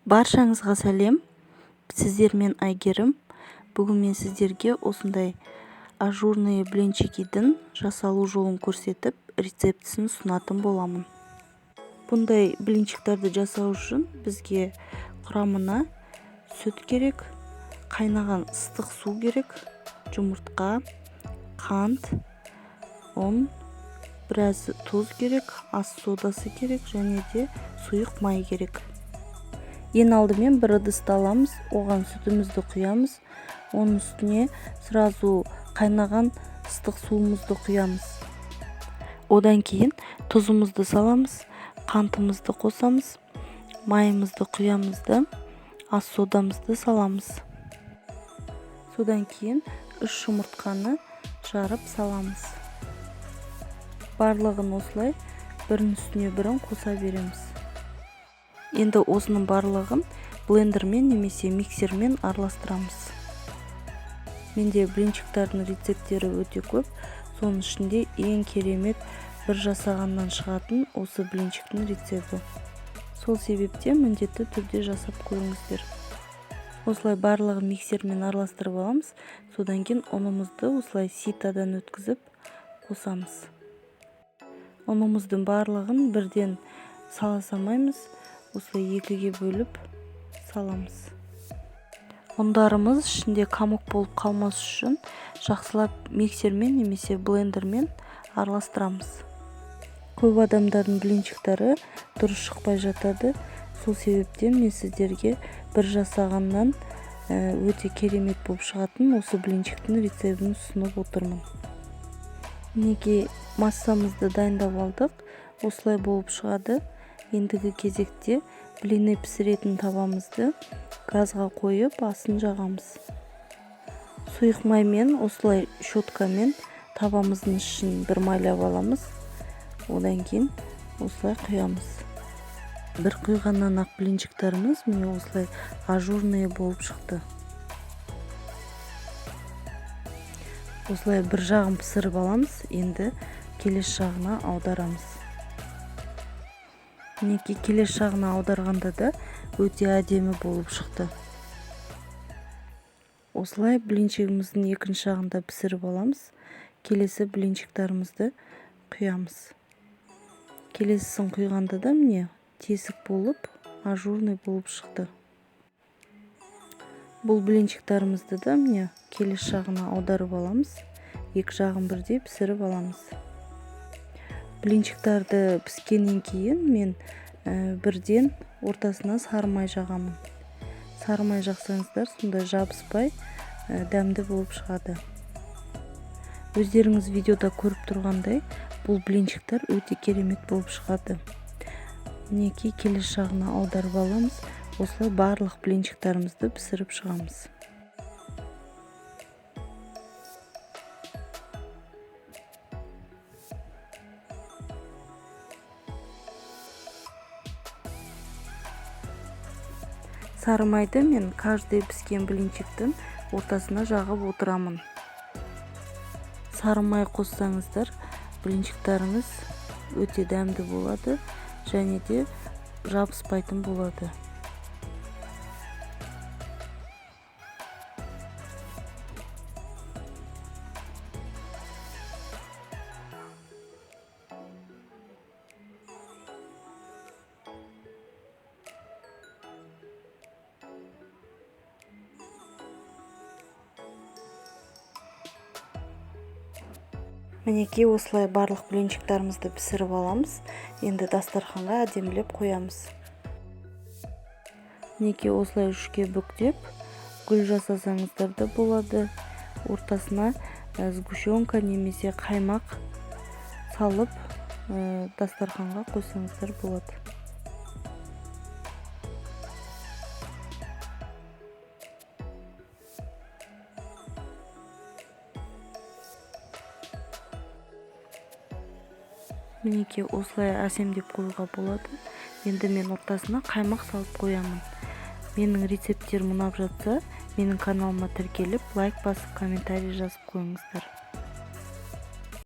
Баршаңызға сәлем. Сіздермен Әйгерім. Бүгін мен сіздерге осындай ажурные блинчикидің жасалу жолын көрсетіп, рецептісін ұсынатын боламын. Бұндай блинчиктарды жасау үшін бізге құрамына сүт керек, қайнаған ыстық су керек, жұмыртқа, қант, ұн, біраз тұз керек, ас содасы керек және де сұйық май керек. Ең алдымен бір ыдысты аламыз, оған сүтімізді құямыз, оның үстіне сразу қайнаған ыстық суымызды құямыз. Одан кейін тұзымызды саламыз, қантымызды қосамыз, майымызды құямыз да ас содамызды саламыз. Содан кейін 3 жұмыртқаны жарып саламыз. Барлығын осылай бірінің үстіне бірін қоса береміз. Енді осының барлығын блендермен немесе миксермен араластырамыз. Менде блинчиктардың рецепттері өте көп. Соның ішінде ең керемет бір жасағаннан шығатын осы блинчиктің рецепті. Сол себептен міндетті түрде жасап көріңіздер. Осылай барлығын миксермен араластырып аламыз. Содан кейін ұнымызды осылай ситадан өткізіп қосамыз. Ұнымыздың барлығын бірден сала салмаймыз. Осылай екіге бөліп саламыз. Ұндарымыз ішінде комок болып қалмас үшін жақсылап миксермен немесе блендермен араластырамыз. Көп адамдардың блинчиктары дұрыс шықпай жатады. Сол себептен мен сіздерге бір жасағаннан өте керемет болып шығатын осы блинчиктің рецептін ұсынып отырмын. Мінекей массамызды дайындап алдық. Осылай болып шығады. Ендігі кезекте блины пісіретін табамызды газға қойып асын жағамыз. Сұйық маймен осылай щеткамен табамыздың ішін бір майлап аламыз. Одан кейін осылай құямыз. Бір құйғаннан ақ блинчиктарымыз міне осылай ажурные болып шықты. Осылай бір жағын пісіріп аламыз, енді келесі жағына аударамыз. Мінекей келесі жағына аударғанда да өте әдемі болып шықты. Осылай блинчигіміздің екінші жағында пісіріп аламыз. Келесі блинчиктарымызды құямыз. Келесісін құйғанда да міне тесік болып, ажурный болып шықты. Бұл блинчиктарымызды да міне келесі жағына аударып аламыз. Екі жағын бірдей пісіріп аламыз. Блинчиктарды піскеннен кейін мен бірден ортасына сары май жағамын. Сары май жақсаңыздар, сонда жабыспай, дәмді болып шығады. Өздеріңіз видеода көріп тұрғандай, бұл блинчиктар өте керемет болып шығады. Мінекей келесі жағына аударып аламыз. Осылай барлық блинчиктарымызды пісіріп шығамыз. Сары майды мен каждый піскен блинчиктің ортасына жағып отырамын. Сары май қоссаңыздар, блинчиктарыңыз өте дәмді болады және де жабыспайтын болады. Мінекей осылай барлық блинчиктарымызды пісіріп аламыз. Енді дастарханға әдемілеп қоямыз. Мінекей осылай үшке бүктеп гүл жасасаңыздар да болады. Ортасына сгущенка немесе қаймақ салып, дастарханға қойсаңыздар болады. Мінекей осылай әсемдеп қоюға болады. Енді мен ортасына қаймақ салып қоямын. Менің рецепттерім ұнап жатса, менің каналыма тіркеліп, лайк басып, комментарий жазып қойыңыздар.